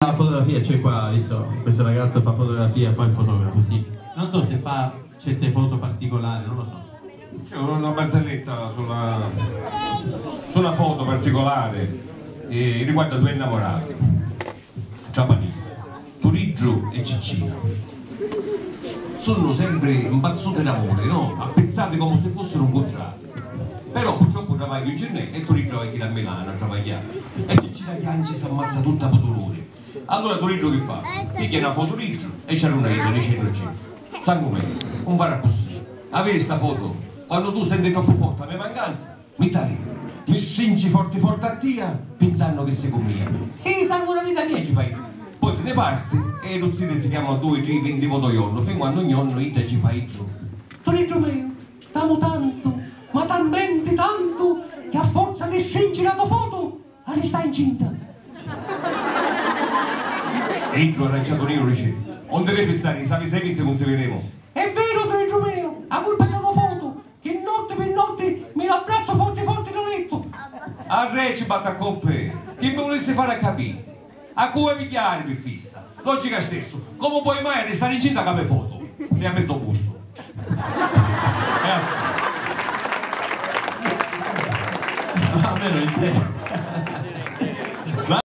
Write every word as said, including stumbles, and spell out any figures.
La fotografia c'è qua, visto? Questo ragazzo fa fotografia, fa il fotografo, sì. Non so se fa certe foto particolari, non lo so. C'è una barzelletta sulla, su una foto particolare che riguarda due innamorati giapponesi, Turiddu e Ciccina. Sunnu sempri mpazzuti d'amuri, no? Appizzati comu si fussinu ncutrati. Però purtroppu travagghiu nc'è e Turiddu havi a jiri a Milanu a travagghiari e Ciccina chianci e s'ammazza tutta pi duluri. Allura Turiddu chi fa? Pigghia na fotu d'iddu e ci arruna iddu dicennuci: Sangu meu, un fari accussì. A viri sta fotu, quannu tu senti troppu forti a me mancanza, mi talì, mi stringi forti forti a tia, pinsannu chi si cu mia. Sì, sangu dâ vita mia, ci fa iddu. Poi si ni parti e i ruzziti si chiama dui, tri, vinti fotu ô jornu, fin quannu ogni jornu idda ci fa iddu: Turiddu meu, t'amu tantu, ma talmenti tantu, chi a forza di stringiri la to fotu, arristà incinta. E iddu arraggiatu niru dici: Undi devi stari, sapi sei misi chi un si videmu. È veru, Turiddu meu, a culpa è dâ to fotu, chi notti pi notti mi l'abbrazzu forti forti nta lettu. Arrè, ci batti a coppi, chi mi vulissi fari a capiri? A cu vai pigghiari pi fissa? Logica stessu, comu poi mai arristari incinta câ me fotu? Sei a mezzu bustu. E a... A me non interessa.